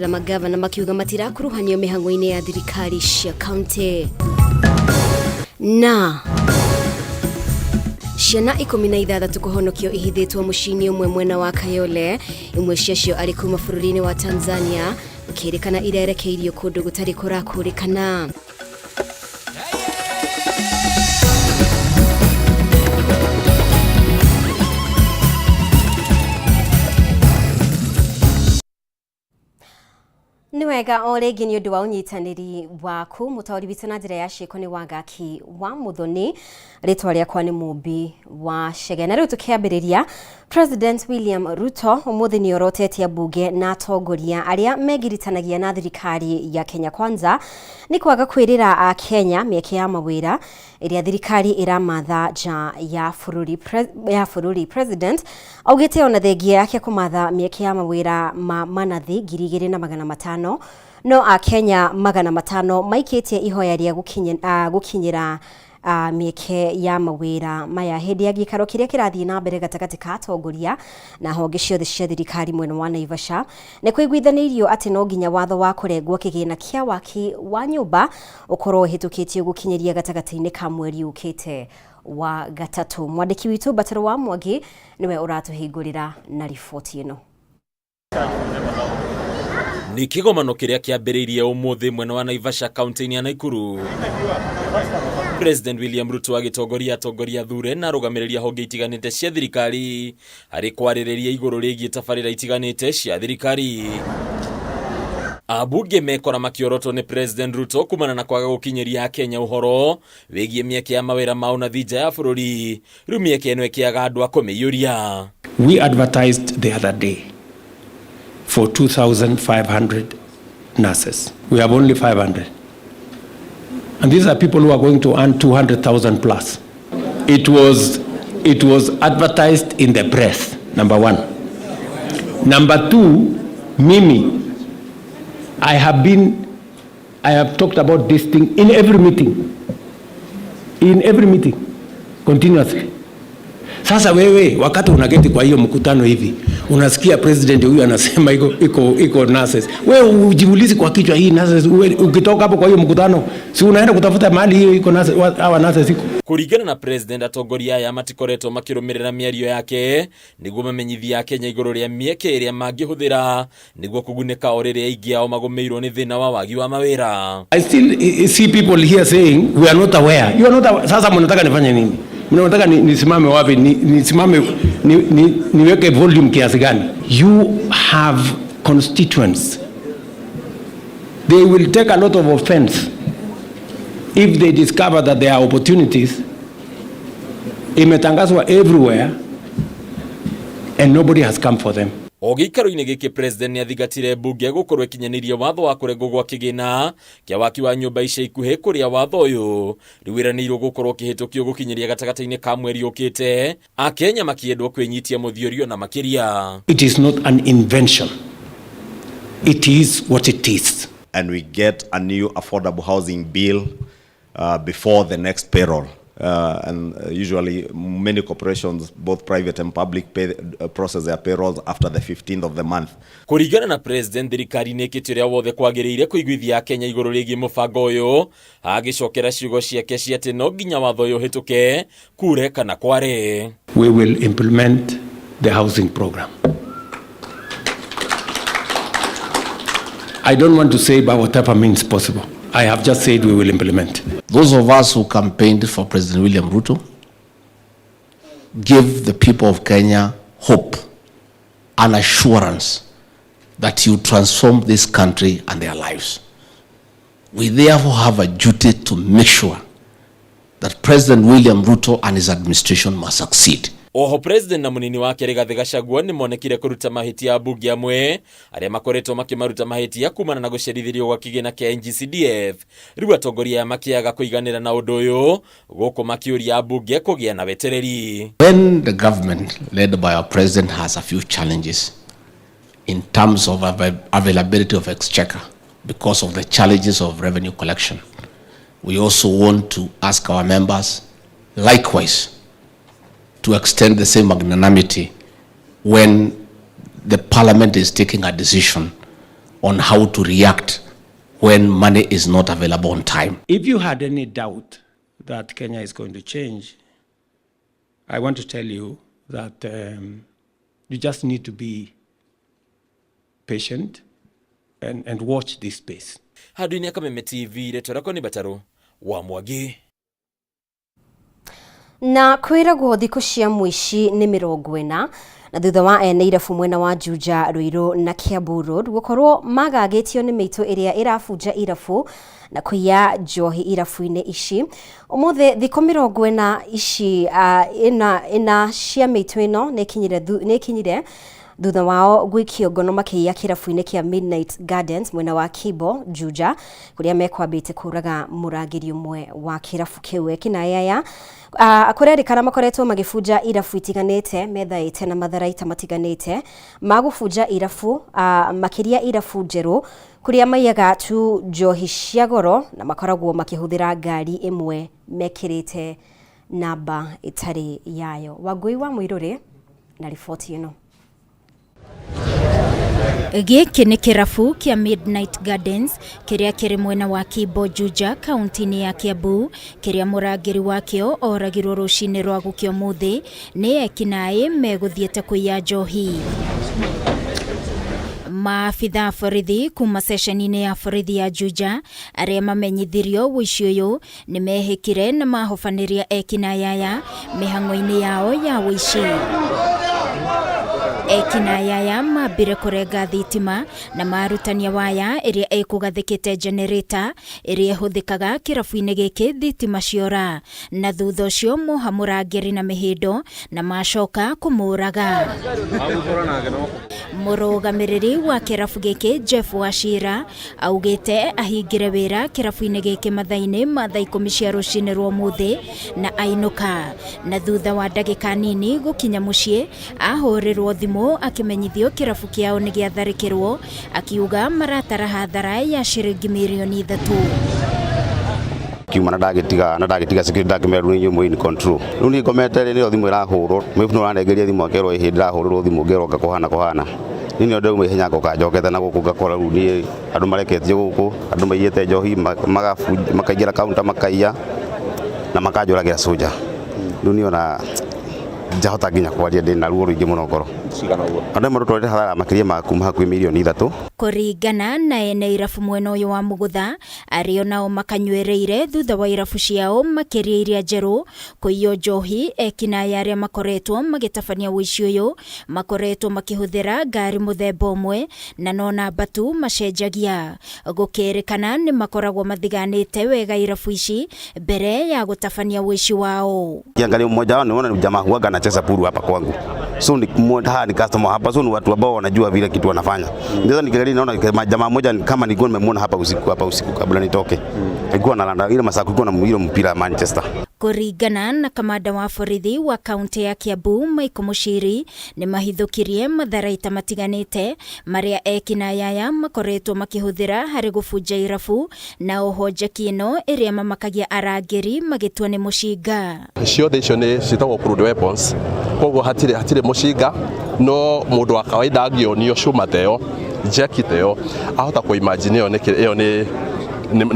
Na magavana makiuga matirakuruhanio mĩhang'o-inĩ ya thirikari cia kaunti. Na ciana 16 kũhonokio ihithĩtwo mũciĩ-inĩ ũmwe mwena wa Kayole, imwe ciacio arĩ kuma bũrũri-inĩ wa Tanzania, gũkĩrĩkana irerekeirio kũndũ gũtarĩ kũrakũrĩkana. Nĩ wega o rĩngĩ nĩ ũndũ wa ũnyitanĩri waku. Mũtaũri witũ na njĩra ya ciĩko nĩ Wangaki wa Mũthoni, rĩtwa rĩakwa nĩ Mũmbi wa Chege. Na rĩu tũkĩambĩrĩria, President William Ruto ũmũthĩ nĩ orotetie ambunge na atongoria arĩa megiritanagia na thirikari ya Kenya Kwanza nĩ kwaga kwĩrĩra Akenya mĩeke ya mawĩra ĩrĩa thirikari ĩramatha nja ya bũrũri. Ya bũrũri. President augĩte ona thengia yake kũmatha mĩeke ya mawĩra ma manathi 2500, no Akenya 500 maikĩtie ihoya rĩa gũkinyĩra mĩeke ya mawĩra maya. Hĩndĩ ya gĩikaro kĩrĩa kĩrathiĩ na mbere gatagatĩ ka atongoria na honge ciothe cia thirikari mwena wa Naivasha, nĩ kũiguithanĩirio atĩ no nginya watho wa kũrengwo kĩgĩna kĩa waki wa nyũmba ũkorwo ũhĩtũkĩtio gũkinyĩria gatagatĩ-inĩ ka mweri ũkĩte wa gatatũ. Mwandĩki witũ Bataro wa Mwangi nĩwe ũratũhingũrĩra na riboti ĩno. Nĩ kĩgomano kĩrĩa kĩambĩrĩirie ũmũthĩ mwena wa Naivasha, kaunti-inĩ ya Nakuru. President William Ruto agĩtongoria atongoria athure na arũgamĩrĩri a honge itiganĩte cia thirikari harĩ kwarĩrĩria igũrũ rĩgiĩ tabarĩra itiganĩte cia thirikari. Ambunge mekora makĩorotwo nĩ President Ruto kumana na kwaga gũkinyĩria Akenya ũhoro wĩgiĩ mĩeke ya mawĩra ma ũnathi nja ya bũrũri. Rĩu mĩeke ĩno ĩkĩaga andũ a kũmĩiyũria. We advertised the other day for 2,500 nurses. We have only 500. And these are people who are going to earn 200,000 plus. It was advertised in the press, number one. Number two, mimi, I have talked about this thing in every meeting. In every meeting, continuously. Sasa wewe wakati unaketi kwa hiyo mkutano hivi, unasikia president huyu anasema iko nurses. Wewe ujiulize kwa kichwa, hii nurses, wewe ukitoka hapo kwa hiyo mkutano, si unaenda kutafuta mahali hiyo iko nurses, hawa nurses iko. Kũringana na president, atongoria aya matikoretwo makĩrũmĩrĩra mĩario yake nĩguo mamenyithie Akenya igũrũ rĩa mĩeke ĩrĩa mangĩhũthĩra nĩguo kũgunĩka o rĩrĩa aingĩ ao magũmĩirwo nĩ thĩna wa wagi wa mawĩra. I still see people here saying we are not aware. You are not aware. Sasa mnataka nifanye nini? Mnataka nisimame wapi? Nisimame niweke volume kiasi gani? You have constituents. They will take a lot of offense if they discover that there are opportunities imetangazwa everywhere and nobody has come for them. O gĩikaro-inĩ gĩkĩ, president nĩ athingatire mbunge gũkorwo ĩkinyanĩirie watho wa kũrengwo gwa kĩgĩna kĩa waki wa nyũmba ica ikuhĩ, kũrĩa watho ũyũ rĩu wĩranĩirwo gũkorwo ũkĩhĩtũkio gũkinyĩria gatagatĩ-inĩ ka mweri ũkĩte, Akenya makĩendwo kwĩnyitia mũthiorio na makĩria. It is not an invention. It is what it is. And we get a new affordable housing bill before the next payroll. And usually many corporations, both private and public, process their payrolls after the 15th of the month. Kũringana na president, thirikari nĩ ĩkĩte ũrĩa wothe kwagĩrĩire kũiguithia Akenya igũrũ rĩgiĩ mũbango ũyũ, agĩcokera ciugo ciake cia atĩ no nginya watho ũyũ ũhĩtũke kure kana kware. We will implement the housing program. I don't want to say by whatever means possible. I have just said we will implement. Those of us who campaigned for President William Ruto give the people of Kenya hope and assurance that he will transform this country and their lives. We therefore have a duty to make sure that President William Ruto and his administration must succeed. Oho president na munini wake Rigathi Gachagua nĩ monekire kũruta mahĩtia ambunge amwe arĩa makoretwo makĩmaruta mahĩtia kumana na gũcerithĩrio gwa kĩgĩna kĩa NGCDF. Rĩu atongoria aya makĩaga kũiganĩra na ũndũ ũyũ, gũkũ makĩũria ambunge kũgĩa na wetereri. When the government led by our president has a few challenges in terms of availability of exchequer because of the challenges of revenue collection, we also want to ask our members likewise to extend the same magnanimity when the parliament is taking a decision on how to react when money is not available on time. If you had any doubt that Kenya is going to change, I want to tell you that you just need to be patient and watch this space. Handũ-inĩ Kameme TV, rĩtwa rĩakwa nĩ Batarũ wa Mwangi. Na kwĩragwo thikũ cia mũici nĩ 40 na thutha wa ene irabu mwena wa Juja, Ruiru na Kiambu Road gũkorwo magagĩtio nĩ mĩitũ ĩrĩa ĩrabunja irabu na kũiya njohi irabu-inĩ ici. Ũmũthĩ thikũ 40 ici ĩna cia mĩitũ ĩno nĩ ikinyire thutha wao gwikio ngono makĩiya kĩrabu-inĩ kĩa Midnight Gardens mwena wa Kibo, Juja, kũrĩa mekwambĩte kũraga mũrangĩri ũmwe wa kĩrabu kĩu. Ekinaĩ aya kũrerĩkana makoretwo magĩbunja irabu itiganĩte methaĩte na matharaita matiganĩte ma gũbunja irabu, makĩria irabu njerũ kũrĩa maiyaga tu njohi cia goro na makoragwo makĩhũthĩra ngari ĩmwe mekĩrĩte namba ĩtarĩ yayo. Wangũi wa Mũirũrĩ na riboti ĩno. Gĩkĩ nĩ kĩrabu kĩa Midnight Gardens kĩrĩa kĩrĩ mwena wa Kibo, Juja, kaunti-inĩ ya Kiambu, kĩrĩa mũrangĩri wakĩo oragirwo rũcinĩ rwa gũkĩa ũmũthĩ nĩ ekinaĩ megũthiĩte kũiya njohi. Maabitha a borithi kuma ceceni-inĩ ya borithi ya Juja arĩa mamenyithirio ũici ũyũ nĩ mehĩkire na mahobanĩria ekinaĩ aya mĩhang'o-inĩ yao ya ũici. Ekinaĩ aya mambire kũrenga thitima na marutania waya ĩrĩa ĩkũgathĩkĩte generator ĩrĩa ĩhũthĩkaga kĩrabu-inĩ gĩkĩ thitima ciora, na thutha ũcio moha mũrangĩri na mĩhĩndo na macoka kũmũraga. Mũrũgamĩrĩri wa kĩrabu gĩkĩ Jeff Wachira augĩte ahingire wĩra kĩrabu-inĩ gĩkĩ mathaa-inĩ ma thaa 10 cia rũcinĩ rwa ũmũthĩ na ainũka, na thutha wa ndagĩka nini gũkinya mũciĩ ahũrĩrwo thimũ akĩmenyithio kĩrabu kĩao nĩ gĩatharĩkĩrwo, akiuga maratara hathara ya ciringi mirioni 3. Kiuma na ndagĩtiga security ndakĩmera rĩu inyuĩ in control. Rĩu niĩ ngomete rĩ nĩyo thimũ ĩrahũrwo, mũibu nĩ ũranengeria thimũ akerwo ĩhĩ ndĩrahũrĩrwo thimũ ngerwo nga kũhana kũhana. Niĩ nĩyo ndauma ihenya ngoka njokete na gũkũ ngakora rĩu niĩ andũ mareketio gũkũ, andũ maiyĩte njohi makaingĩra counter makaiya na makanjũragĩra soja. Rĩu niĩ ona njahota nginya kwaria ndĩ na ruo rũingĩ mũno ngoro. Andũ marũtwarĩte hathara makĩria ma kuma hakuhĩ mirioni 3. Kũringana na ene irabu mwena ũyũ wa Mũgũtha, arĩa nao makanyuĩrĩire thutha wa irabu ciao makĩria iria njerũ kũiywo njohi, ekinaĩ arĩa makoretwo magĩtabania ũici ũyũ makoretwo makĩhũthĩra ngari mũthemba ũmwe na no namba tu macenjagia. Gũkĩrĩkana nĩ makoragwo mathiganĩte wega irabu ici mbere ya gũtabania ũici wao. Kiangalia mmoja wao niona ni jamaa huaga anacheza puru hapa kwangu. So ni mmoja ni customer hapa, so ni watu ambao wanajua vile kitu wanafanya. Ndio nikiangalia naona jamaa mmoja kama nilikuwa nimemuona hapa usiku kabla nitoke. Alikuwa analanda ile masaa kulikuwa na ile mpira Manchester. Kũringana na kamanda wa borithi wa kaunti ya Kiambu Michael Muchiri, nĩ mahithũkirie matharaita matiganĩte marĩa ekinaĩ aya makoretwo makĩhũthĩra harĩ gũbunja irabu, na oho njeki ĩno ĩrĩa mamakagia arangĩri magĩtua nĩ mũcinga. Ciothe icio nĩ ciĩtagwo crude weapons, koguo hatirĩ mũcinga, no mũndũ wa kawaida angĩonio cuma ta ĩyo, njeki ta ĩyo, ahota kũ imagine ĩyo nĩ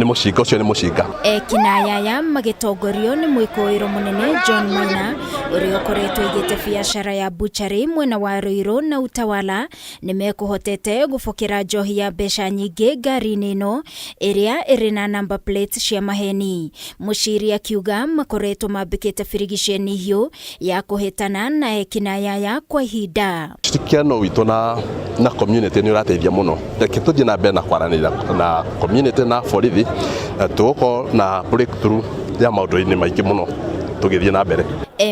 mũcinga, ũcio nĩ mũcinga. Ekinaĩ aya magĩtongorio nĩ mwĩkũĩro mũnene John Maina ũrĩa ũkoretwo aigĩte biacara ya butchery mwena wa Ruiru na Utawala, nĩ mekũhotete gũbokera njohi ya mbeca nyingĩ ngari-inĩ ĩno ĩrĩa ĩrĩ na number plate cia maheni. Muchiri akiuga makoretwo mambĩkĩte birigiceni hiũ ya kũhĩtana na ekinaĩ aya kwa ihinda. Ushirikiano witũ na community nĩ ũrateithia mũno. Reke tũthiĩ na mbere na kwaranĩria na community na borithi, na tũgũkorwo na breakthrough ya maũndũ-inĩ maingĩ mũno tũgĩthiĩ na mbere.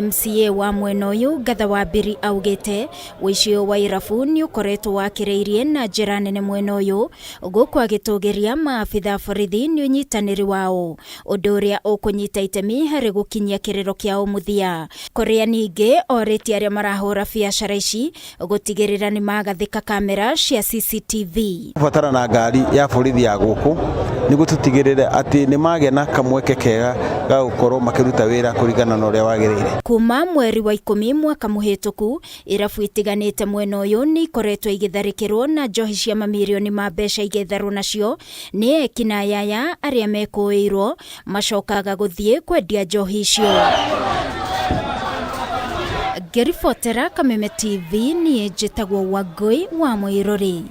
MCA wa mwena ũyũ Ngatha wa Mbiri augĩte ũici ũyũ wa irabu nĩ ũkoretwo wakĩrĩirie na njĩra nene mwena ũyũ, gũkũ agĩtũgĩria maabitha borithi nĩ ũnyitanĩri wao, ũndũ ũrĩa ũkũnyita itemi harĩ gũkinyia kĩrĩro kĩao mũthia. Kũrĩa ningĩ orĩtie arĩa marahũra biacara ici gũtigĩrĩra nĩ magathĩka kamera cia CCTV. Kubatara na ngari ya borithi ya gũkũ Nĩguo tũtigĩrĩre atĩ nĩ magĩa na kamweke kega ga gũkorwo makĩruta wĩra kũringana na ũrĩa wagĩrĩire. Kuma mweri wa 10 mwaka mũhĩtũku, irabu itiganĩte mwena ũyũ nĩ ikoretwo igĩtharĩkĩrwo na njohi cia mamirioni ma mbeca igetharwo nacio nĩ ekinaĩ aya arĩa mekũĩirwo macokaga gũthiĩ kwendia njohi icio. Ngĩribotera Kameme TV niĩ njĩtagwo Wangũi wa Mũirũri.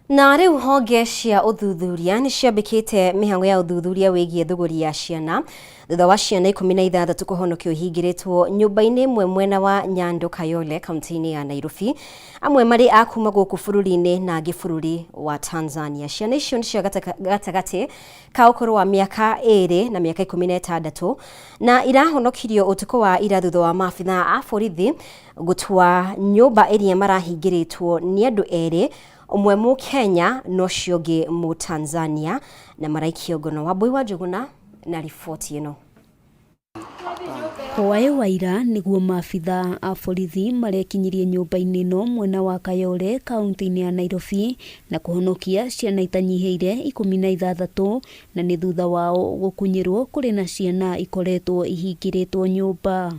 Na rĩu honge cia ũthuthuria nĩ ciambĩkĩte mĩhang'o ya ũthuthuria wĩgiĩ thũgũri ya ciana thutha wa ciana 16 kũhonokio ihingĩrĩtwo nyũmba-inĩ ĩmwe mwena wa Nyando Kayole kaunti-inĩ ya Nairobi, amwe marĩ a kuma gũkũ bũrũri-inĩ na angĩ bũrũri wa Tanzania. Ciana icio nĩ cia gatagatĩ ka ũkũrũ wa mĩaka 2 na mĩaka 16 na irahonokirio ũtukũ wa ira thutha wa maabithaa a borithi gũtua nyũmba ĩrĩa marahingĩrĩtwo nĩ andũ erĩ, ũmwe mu Kenya na ũcio ũngĩ mu Tanzania, na maraikio ngono. Wambui wa Njũgũna na riboti ĩno. Hwaĩ wa ira nĩguo maabithaa a borithi marekinyirie nyũmba-inĩ ĩno mwena wa Kayole kaunti-inĩ ya Nairobi na kũhonokia ciana itanyihĩire 16 na nĩ thutha wao gũkunyĩrwo kũrĩ na ciana ikoretwo ihingĩrĩtwo nyũmba.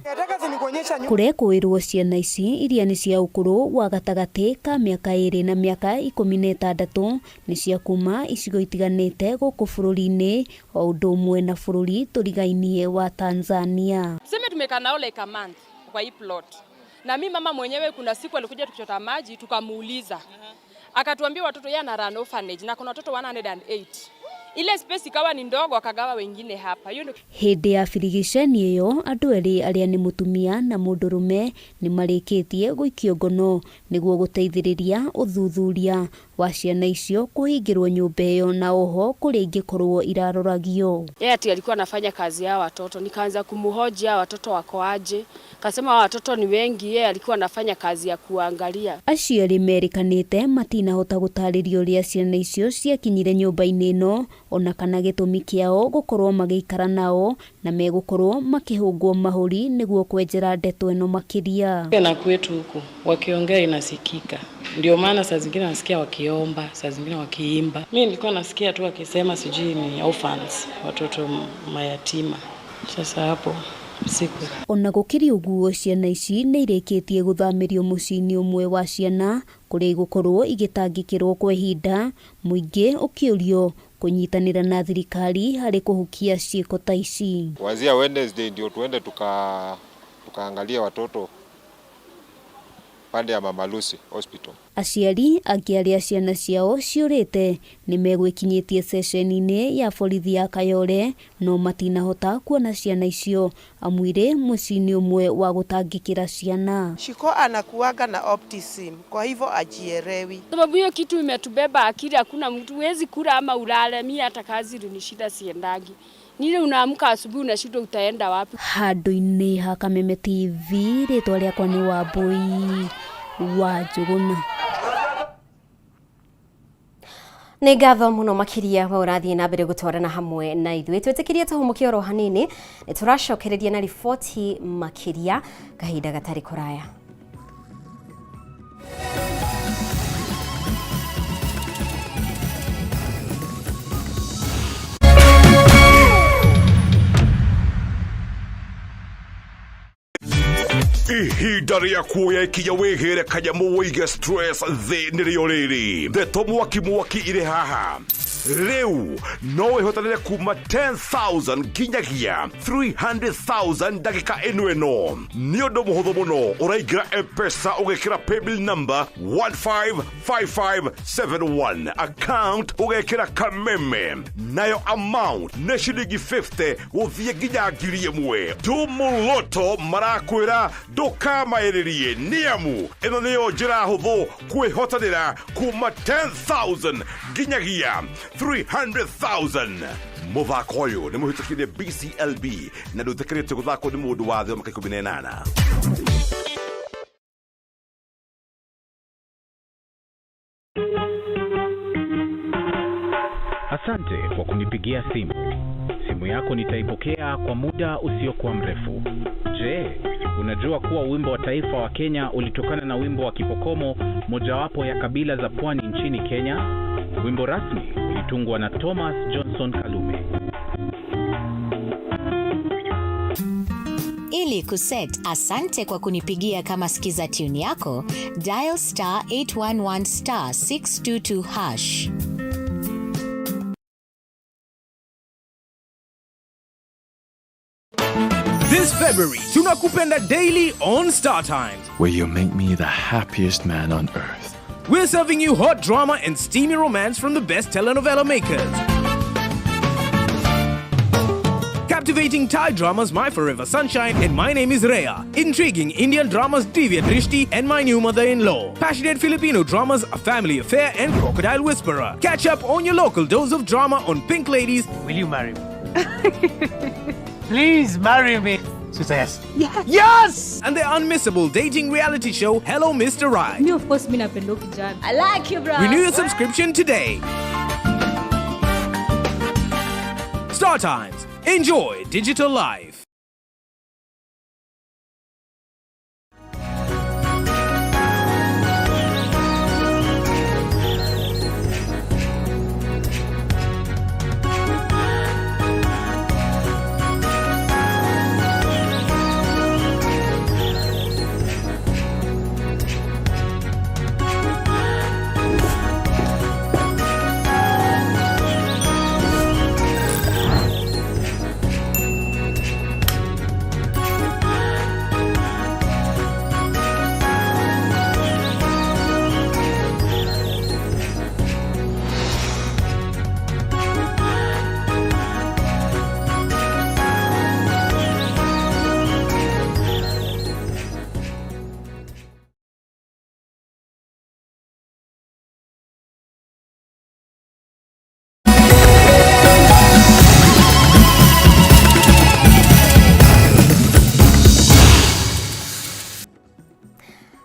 Kũrekũĩrwo ciana ici iria nĩ cia ũkũrũ wa gatagatĩ ka mĩaka 2 na mĩaka 16 nĩ cia kuma icigo itiganĩte gũkũ bũrũri-inĩ o ũndũ ũmwe na bũrũri tũrigainie wa Tanzania. Tuseme tumekaa nao like a month kwa hii plot. Na mimi mama mwenyewe kuna siku alikuja tukichota maji tukamuuliza. Akatuambia watoto yeye ana run orphanage na kuna watoto 108. Ile space ikawa ni ndogo akagawa wengine hapa. Hiyo ndio hĩndĩ ya birigiceni ĩyo andũ erĩ arĩa nĩ mũtumia na mũndũrũme nĩ marĩkĩtie gũikio ngono nĩguo gũteithĩrĩria ũthuthuria wa ciana icio kũhingĩrwo nyũmba ĩyo na oho kũrĩa ingĩkorwo iraroragio. Yeye ati alikuwa anafanya kazi ya watoto, nikaanza kumhoji watoto wako aje, akasema watoto ni wengi, yeye alikuwa anafanya kazi ya kuangalia. Acio erĩ merĩkanĩte matinahota gũtarĩria ũrĩa ciana icio ciakinyire nyũmba-inĩ ĩno ona kana gĩtũmi kĩao gũkorwo magĩikara nao na megũkorwo makĩhũngwo mahũri nĩguo kwenjera ndeto ĩno makĩria. Na kwetu huku wakiongea inasikika, ndio maana saa zingine nasikia wakiomba, saa zingine wakiimba. Mimi nilikuwa nasikia tu wakisema sijui ni orphans, watoto mayatima. Sasa hapo siku ona gũkĩrĩ ũguo ciana ici nĩ irĩkĩtie gũthamĩrio mũciĩ-inĩ ũmwe wa ciana kũrĩa igũkorwo igĩtangĩkĩrwo kwa ihinda, mũingĩ ũkĩũrio kũnyitanĩra na thirikari harĩ kũhukia ciĩko ta ici. Kuanzia Wednesday ndio tuende tukaangalia watoto pande ya Mama Lucy Hospital. Aciari angĩ arĩa ciana ciao ciũrĩte nĩ megwĩkinyĩtie ceceni-inĩ ya borithi ya Kayole no matinahota kuona ciana icio amu irĩ mũciĩ-inĩ ũmwe wa gũtangĩkĩra ciana. Shiko anakuaga na optimism, kwa hivyo ajielewi. Sababu hiyo kitu imetubeba akili, hakuna mtu huwezi kula ama ulale. Mimi hata kazi ni shida siendagi. Nile unaamka asubuhi unashindwa utaenda wapi. Handũ-inĩ ha Kameme TV rĩtwa rĩakwa nĩ Wambui wa Njũgũna. Nĩ ngatho mũno makĩria we ũrathiĩ na mbere gũtwarana hamwe na ithuĩ. Twĩtĩkĩrie tũhũmũke oro hanini, nĩ tũracokereria na riboti makĩria kahinda gatarĩ kũraya. Ihinda rĩa kuoya ikinya wĩgĩre kanyamũ wĩige stress thĩ nĩrĩo rĩrĩ. Ndeto mwaki mwaki irĩ haha. Rĩu no wĩhotanĩre kuma 10,000 nginyagia 300,000 ndagĩka ĩno ĩno. Nĩ ũndũ mũhũthũ mũno, ũraingĩra M-Pesa ũgekĩra paybill number 155571, account ũgekĩra Kameme, nayo amount nĩ ciringi 50 gũthiĩ nginya 1,000. Tumuloto marakwĩra ndũkamaĩrĩrie nĩamu ĩno nĩyo njĩra hũthũ kwĩhotanĩra kuma 10,000 nginyagia 300,000. Mũthako ũyũ nĩ mũhĩtũkire BCLB na ndũĩtĩkĩrĩtio gũthakwo nĩ mũndũ wa thĩ wa mĩaka 18. Asante kwa kunipigia simu. Simu yako nitaipokea kwa muda usiokuwa mrefu. Je, unajua kuwa wimbo wa taifa wa Kenya ulitokana na wimbo wa Kipokomo, mojawapo ya kabila za pwani nchini Kenya? Wimbo rasmi Ulitungwa na Thomas Johnson Kalume. Ili kuset asante kwa kunipigia kama skiza tune yako, dial star 811 star 622 hash. This February, tunakupenda daily on Star Times. Where you make me the happiest man on earth. We're serving you hot drama and steamy romance from the best telenovela makers. Captivating Thai dramas My Forever Sunshine and My Name is Rhea. Intriguing Indian dramas Divya Drishti and My New Mother-in-Law. Passionate Filipino dramas A Family Affair and Crocodile Whisperer. Catch up on your local dose of drama on Pink Ladies. Will you marry me? Please marry me. She says yes. Yes! And the unmissable dating reality show Hello Mr. Right. Me of course mi napenda huyu kijana. I like you bro. Renew your subscription today. Star Times. Enjoy digital life.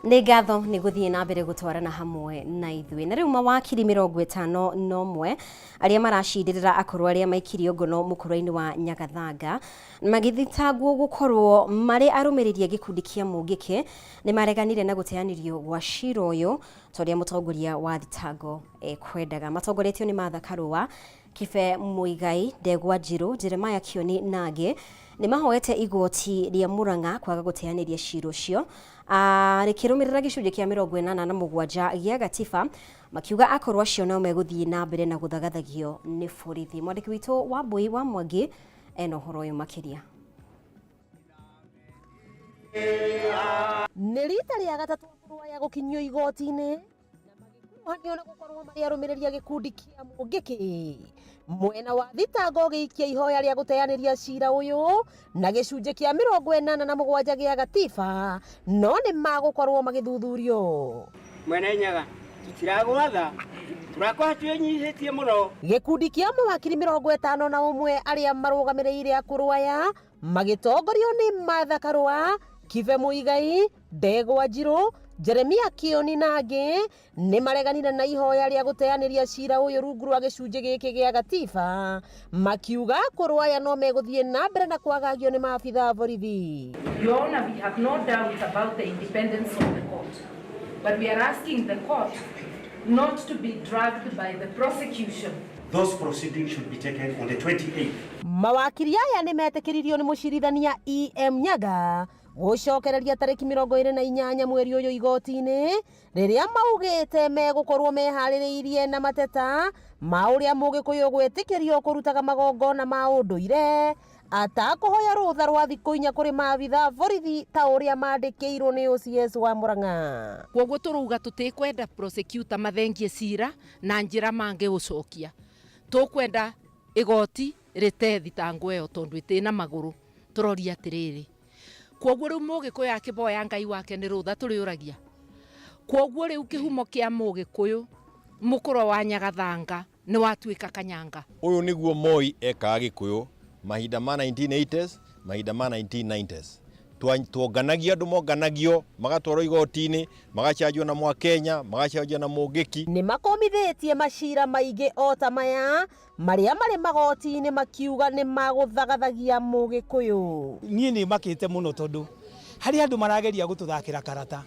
Nĩ ngatho nĩ gũthiĩ na mbere gũtwarana hamwe na ithuĩ. Na rĩu mawakiri 51 arĩa maracindĩrĩra akũrũ arĩa maikirio ngono mũkũrũ-inĩ wa Nyagathanga magĩthitangwo gũkorwo marĩ arũmĩrĩri a gĩkundi kĩa Mũngĩkĩ nĩ mareganire na gũteanĩrio gwa cira ũyũ ta ũrĩa mũtongoria wa thitango ekwendaga. Matongoretio nĩ Martha Karua, Kibe Muigai, Ndegwa Njiru, Jeremiah Kioni na angĩ nĩ mahoete igoti rĩa Murang'a kwaga gũteanĩria cira ũcio rĩkĩrũmĩrĩra gĩcunjĩ kĩa 87 gĩa gatiba makiuga akorwo acio no megũthiĩ na mbere na gũthagathagio nĩ borithi. Mwandĩki witũ Wambui wa Mwangi ena ũhoro ũyũ makĩria. Nĩ rita rĩa gatatũ akũrũ aya gũkinyio igoti-inĩ na magĩkuruhanio na gũkorwo marĩ arũmĩrĩri a gĩkundi kĩa Mũngĩkĩ. Mwena wa thitango ũgĩikia ihoya rĩa gũteanĩria cira ũyũ na gĩcunjĩ kĩa 87 gĩa gatiba no nĩ magũkorwo magĩthuthurio. Mwene Nyaga tutiragwatha tũrakorwo twĩnyihĩtie mũno. Gĩkundi kĩa mawakiri 51 arĩa marũgamĩrĩire akũrũ aya magĩtongorio nĩ Martha Karua, Kibe Muigai, Ndegwa Njiru, Jeremia Kioni na angĩ nĩ mareganire na ihoya rĩa gũteanĩria cira ũyũ rungu rwa gĩcunjĩ gĩkĩ gĩa gatiba makiuga akũrũ aya no megũthiĩ na mbere na kwagagio nĩ maabitha a borithi. Your Honor, we have no doubt about the independence of the court, but we are asking the court not to be dragged by the prosecution. Those proceedings should be taken on the 28th. Mawakiri aya nĩ metĩkĩririo nĩ mũcirithania EM Nyaga gũcokereria tarĩki 28 mweri ũyũ igoti-inĩ rĩrĩa maugĩte megũkorwo meharĩrĩirie na mateta ma ũrĩa Mũgĩkũyũ gwĩtĩkĩrio kũrutaga magongona ma ũndũire atakũhoya rũtha rwa thikũ inya kũrĩ maabitha borithi ta ũrĩa mandĩkĩirwo nĩ OCS wa Murang'a. Koguo tũrauga tũtikwenda prosecutor mathengie cira na njĩra mangĩũcokia. Tũkwenda igoti rĩte thitango ĩyo tondũ ĩtĩna magũrũ. Tũroria atĩrĩrĩ, koguo rĩu Mũgĩkũyũ akĩboya Ngai wake nĩ rũtha tũrĩũragia. Koguo rĩu kĩhumo kĩa Mũgĩkũyũ mũkũrũ wa Nyagathanga nĩ watuĩka kanyanga. Ũyũ nĩguo Moi ekaga Gĩkũyũ mahinda ma 1980s, mahinda ma 1990s. Tuonganagia andũ monganagio magatwarwo igoti-inĩ magacanjwo na Mwakenya magacanjwo na Mũngĩki. Nĩ makomithĩtie macira maingĩ o ta maya marĩa marĩ magoti-inĩ makiuga nĩ magũthagathagia Mũgĩkũyũ. Niĩ nĩ makĩte mũno tondũ harĩ andũ marageria gũtũthakĩra karata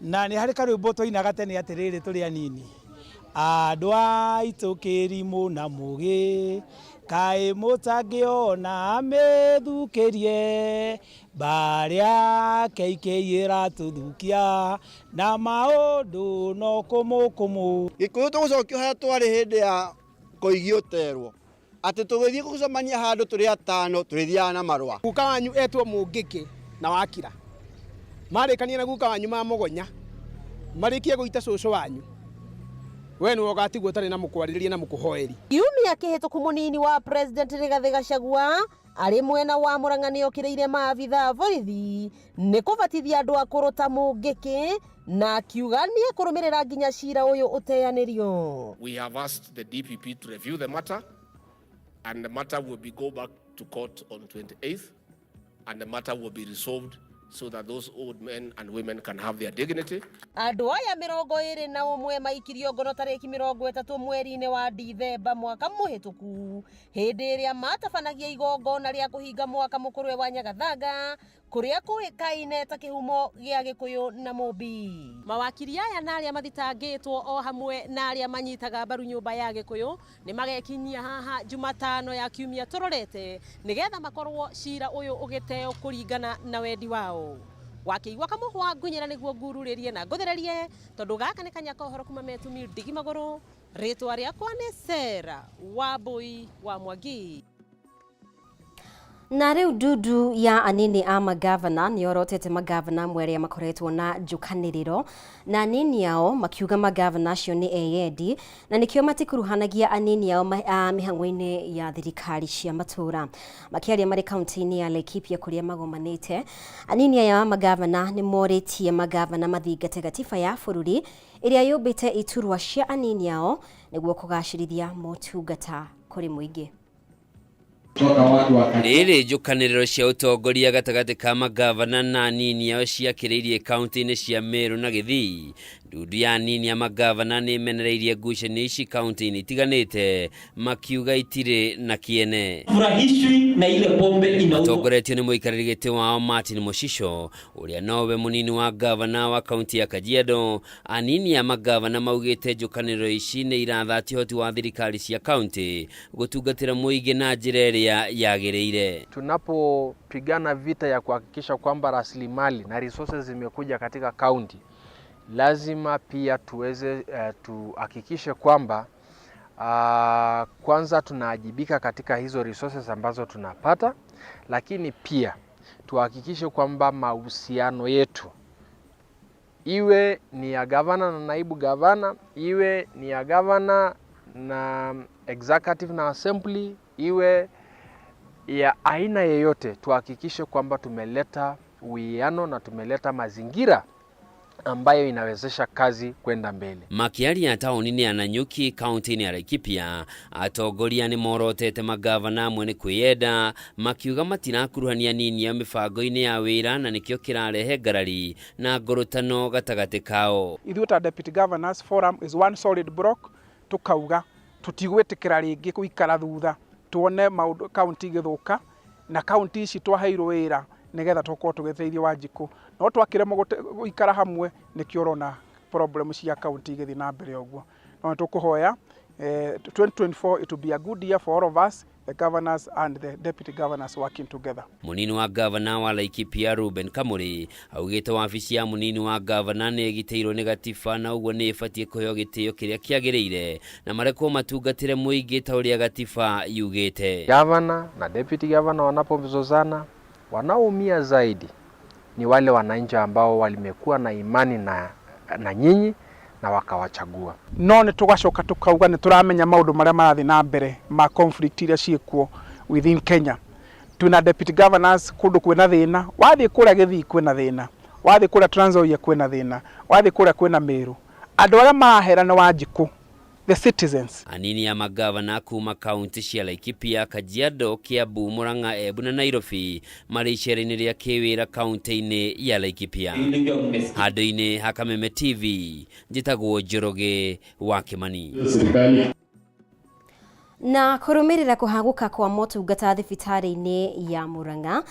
na nĩ harĩ karwĩmbo twainaga tene atĩrĩrĩ tũrĩ anini Andũ aitũ kĩrimũ na mũgĩ kaĩ mũtangĩona mĩthukĩrie mbarĩ yake ikĩĩratũthukia na maũndũ no kũmũkũmũ. Gĩkũyũ tũgũcokio harĩa twarĩ hĩndĩ ya Koigi ũterwo atĩ tũgĩthiĩ gũcemania handũ tũrĩ atano tũrĩthiaga na marũa. Guka wanyu etwo Mũngĩkĩ na Wakira. Marĩkania na guka wanyu mamũgonya, marĩkie gũita cũcũ wanyu, we nĩwe ũgatigwo ũtarĩ na mũkwarĩrĩria na mũkũhoeri. Kiumia kĩhĩtũku mũnini wa President Rigathĩ Gachagua arĩ mwena wa Murang'a nĩokĩrĩire maabitha a borithi nĩ kũbatithia andũ akũrũ ta Mũngĩkĩ na akiuga nĩekũrũmĩrĩra nginya cira ũyũ ũteanĩrio. We have asked the DPP to review the matter, and the matter will be go back to court on 28th, and the matter will be resolved so that those old men and women can have their dignity. Andũ aya 21 maikirio ngono tarĩki 30 mweri-inĩ wa Dithemba mwaka mũhĩtũku hĩndĩ ĩrĩa matabanagia igongona rĩa kũhinga mwaka mũkũrwe wa Nyagathanga kũrĩa kũĩkaine ta kĩhumo gĩa Gĩkũyũ na Mũmbi. Mawakiri aya na arĩa mathitangĩtwo o hamwe na arĩa manyitaga mbaru nyũmba ya Gĩkũyũ nĩ magekinyia haha Jumatano ya kiumia tũrorete nĩgetha makorwo cira ũyũ ũgĩteo kũringana na wendi wao. Wakĩigua kamũhwa ngunyĩra nĩguo ngururĩrie na ngũthererie tondũ gaka nĩ kanya ka ũhoro kuma metumi ndigi magũrũ. Rĩtwa rĩakwa nĩ Sarah Wambui wa Mwangi. Na rĩu ndundu ya anini a magavana nĩyorotete magavana amwe arĩa makoretwo na njũkanĩrĩro na anini ao makiuga magavana acio nĩ eyendi na nĩkĩo matikuruhanagia anini ao mĩhang'o-inĩ ya thirikari cia matũũra. Makĩaria marĩ kaunti-inĩ ya Laikipia kũrĩa magomanĩte, anini aya a magavana nĩ morĩtie magavana mathingate gatiba ya bũrũri ĩrĩa yũmbĩte iturwa cia anini ao nĩguo kũgacĩrithia motungata kũrĩ mũingĩ. Rĩrĩ njũkanĩrĩro cia ũtongoria gatagatĩ ka magavana na anini ao ciakĩrĩirie kaunti-inĩ cia Meru na Gĩthii. Ndundu ya anini a magavana nĩ ĩmenereirie ngucanio ici kaunti-inĩ itiganĩte makiuga itirĩ na kĩene. Furahishwi na ile pombe inauzwa. Matongoretio nĩ mũikarĩri gĩtĩ wao Martin Moshisho ũrĩa nowe mũnini wa gavana wa kaunti ya Kajiado. Anini a magavana maugĩte njũkanĩrĩro ici nĩ irathatia ũhoti wa thirikari cia kaunti gũtungatĩra mũingĩ na njĩra ĩrĩa yagĩrĩire. Tunapopigana vita ya kuhakikisha kwamba rasilimali na resources zimekuja katika kaunti, lazima pia tuweze tuhakikishe kwamba kwanza tunaajibika katika hizo resources ambazo tunapata, lakini pia tuhakikishe kwamba mahusiano yetu iwe ni ya gavana na naibu gavana, iwe ni ya gavana na executive na assembly, iwe ya aina yeyote, tuhakikishe kwamba tumeleta uwiano na tumeleta mazingira ambayo inawezesha kazi kwenda mbele. Makiaria taũni-inĩ ya Nanyuki kaunti-inĩ ya Laikipia, atongoria nĩ morotete magavana amwe nĩ kwĩyenda makiuga matirakuruhania nini ya mĩbango-inĩ ya wĩra na nĩkĩo kĩrarehe ngarari na ngurutano gatagatĩ kao. Ithuĩ ta Deputy Governors Forum is one solid block, tukauga tutigwĩtĩkĩra rĩngĩ gũikara thutha tuone maũndũ kaunti igĩthũka na kaunti ici twaheirwo wĩra nĩgetha tũkorwo tũgĩteithia Wanjikũ, no twakĩremwo gũikara hamwe nĩkĩo ũrona problem cia kaunti igĩthiĩ na mbere ũguo. No nĩtũkũhoya 2024 it will be a good year for all of us, the governors and the deputy governors working together. Munini wa gavana wa Laikipia Ruben Kamuri augĩte wabici ya munini wa gavana nĩ ĩgitĩirwo nĩ gatiba na ũguo nĩ ĩbatiĩ kũheo gĩtĩo kĩrĩa kĩagĩrĩire na marekwo matungatĩre mũingĩ ta ũrĩa gatiba yugĩte. Gavana na deputy governor wanapozozana, wanaoumia zaidi ni wale wananchi ambao walimekuwa na imani na nyinyi na wakawachagua. No nĩ tũgacoka tũkauga nĩ tũramenya maũndũ marĩa marathiĩ na mbere ma conflict iria ciĩkuo within Kenya. Twĩna deputy governors kũndũ kwĩna thĩna, wathiĩ kũrĩa Gĩthii kwĩna thĩna, wathiĩ kũrĩa Trans Nzoia kwĩna thĩna, wathiĩ kũrĩa kwĩna Meru. Andũ arĩa marahera nĩ Wanjikũ, the citizens. Anini a magavana kuma kaunti cia Laikipia, Kajiado, Kiambu, Murang'a, Embu na Nairobi marĩ icera-inĩ rĩa kĩwĩra kaunti-inĩ ya Laikipia. Handũ-inĩ ha Kameme TV, njĩtagwo Njoroge wa Kimani. Na kũrũmĩrĩra kũhagũka kwa motungata thibitarĩ-inĩ ya Murang'a,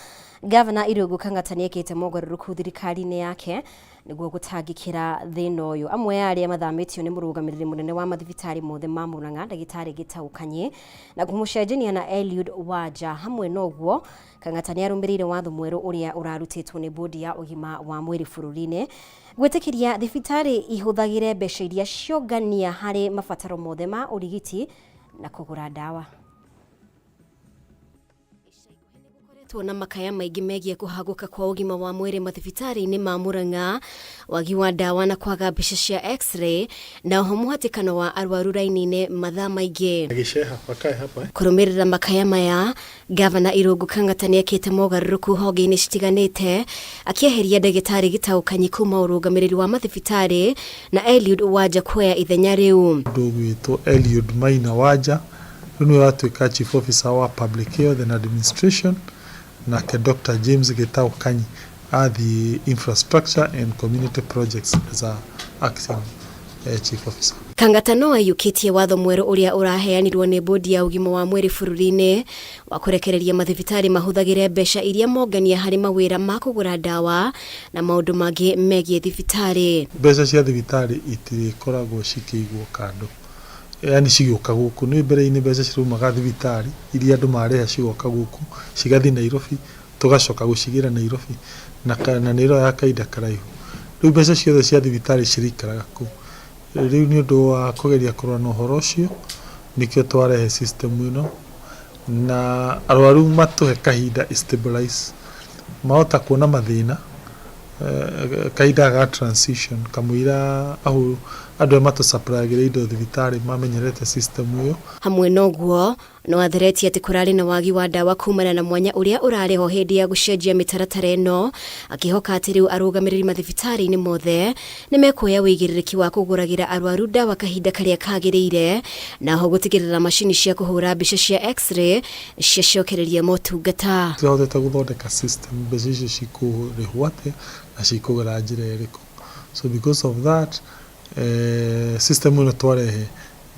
Gavana Irũngũ Kang'ata nĩekĩte mogarũrũku thirikari-inĩ yake nĩguo gũtangĩkĩra thĩna ũyũ. Amwe a arĩa mathamĩtio nĩ mũrũgamĩrĩri mũnene wa mathibitarĩ mothe ma Murang'a, ndagĩtarĩ Gĩtaũ Kanyĩ, na kũmũcenjania na Eliud Wanja. Hamwe na ũguo, Kang'ata nĩarũmĩrĩire watho mwerũ ũrĩa ũrarutĩtwo nĩ bodi ya ũgima wa mwĩrĩ bũrũri-inĩ gwĩtĩkĩria thibitarĩ ihũthagĩre mbeca iria ciongania harĩ mabataro mothe ma ũrigiti na kũgũra ndawa. Tuona makaya maingĩ megiĩ kũhagũka kwa ũgima wa mwĩrĩ mathibitarĩ-inĩ ma Murang'a, wagi wa ndawa na kwaga mbica cia x-ray, na oho mũhatĩkano wa arwaru raini-inĩ mathaa maingĩ. Gĩceha wakae hapa eh? Kũrũmĩrĩra makaya maya, Gavana Irũngũ Kang'ata nĩekĩte mogarũrũku honge-inĩ citiganĩte, akĩeheria ndagĩtarĩ Gĩtaũ Kanyi kuma ũrũgamĩrĩri wa mathibitarĩ na Eliud Wanja kuoya ithenya rĩu. Mũndũ ũgwĩtwo Eliud Maina Wanja rĩu nĩwe ũratuĩka Chief Officer wa Public Health and Administration, nake Dr. James Gitau Kanyi athiĩ Infrastructure and Community Projects as a acting Chief Officer. Kang'ata no aiyũkĩtie watho mwerũ ũrĩa ũraheanirwo nĩ bodi ya ũgima wa mwĩrĩ bũrũri-inĩ wa kũrekereria mathibitarĩ mahũthagĩre mbeca iria mongania harĩ mawĩra ma kũgũra ndawa na maũndũ mangĩ megiĩ thibitarĩ. Mbeca cia thibitarĩ itirĩkoragwo cikĩigwo kando, yaani cigĩũka gũkũ. Nĩ mbere-inĩ mbeca ciraumaga thibitarĩ iria andũ marĩha cigoka gũkũ, cigathiĩ Nairobi, tũgacoka gũcigĩra Nairobi na nĩ ĩroya kahinda karaihu. Rĩu mbeca ciothe cia thibitarĩ cirĩikaraga kũu. Rĩu nĩ ũndũ wa kũgeria kũrora na ũhoro ũcio, nĩkĩo twarehe system ĩno, na arwaru matũhe kahinda stabilize, mahota kuona mathĩna kahinda ga transition kamũira andũ arĩa matũ-supplyagĩra indo thibitarĩ mamenyerete system ĩyo. Hamwe na ũguo, no atheretie atĩ kũrarĩ na wagi wa ndawa kumana na mwanya ũrĩa ũrarĩ ho hĩndĩ ya gũcenjia mĩtaratara ĩno, akĩhoka atĩ rĩu arũgamĩrĩri mathibitarĩ-inĩ mothe nĩ mekuoya ũigĩrĩrĩki wa kũgũragĩra arwaru ndawa kahinda karĩa kagĩrĩire, na ho gũtigĩrĩra macini cia kũhũra mbica cia x-ray ciacokereria motungata. Tũhotete gũthondeka system mbeca icio cikũrĩhwo atĩa na cikũgera njĩra ĩrĩkũ. So because of that, system ĩno twarehe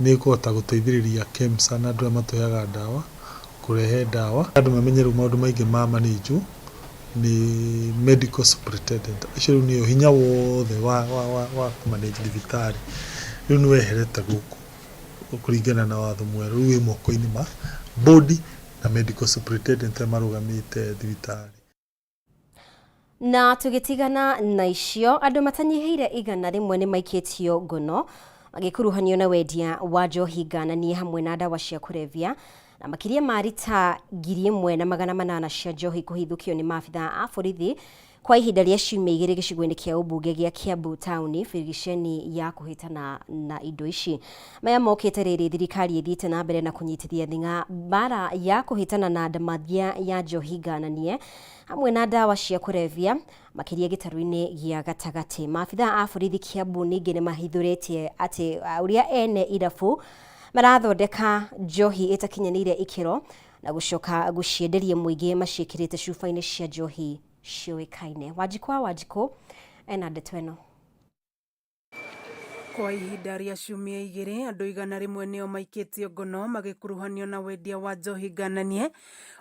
nĩ ĩkũhota gũteithĩrĩria KEMSA na andũ arĩa matũheaga ndawa kũrehe ndawa. Andũ mamenye rĩu maũndũ maingĩ ma manage nĩ medical superintendent. Acio rĩu nĩo hinya wothe wa kũ-manage thibitarĩ rĩu nĩ weherete gũkũ kũringana na watho mwerũ, rĩu wĩ moko-inĩ ma board na medical superintendent arĩa marũgamĩte thibitarĩ. Na tũgĩtigana na icio, andũ matanyihĩire 100 nĩ maikĩtio ngono magĩkuruhanio na wendia wa njohi ngananie hamwe na ndawa cia kũrebia, na makĩria ma rita 1800 cia njohi kũhithũkio nĩ maabithaa a borithi kwa ihinda rĩa ciumia igĩrĩ gĩcigo-inĩ kĩa ũmbunge gĩa Kiambu taũni birigiceni ya kũhĩtana na indo ici. Maya mokĩte rĩrĩ thirikari ĩthiĩte na mbere na kũnyitithia thing'a mbara ya kũhĩtana na ndamathia ya njohi ngananie hamwe na ndawa cia kũrebia makĩria gĩtarũ-inĩ gĩa gatagatĩ. Maabithaa a borithi Kiambu ningĩ nĩ mahithũrĩtie atĩ ũrĩa ene irabu marathondeka njohi ĩtakinyanĩire ikĩro na gũcoka gũcienderia mũingĩ maciĩkĩrĩte cuba-inĩ cia njohi ciũĩkaine. Wanjikũ wa Wanjikũ ena ndeto ĩno. Kwa ihinda rĩa ciumia igĩrĩ, andũ 100 nĩo maikĩtio ngono magĩkuruhanio na wendia wa njohi ngananie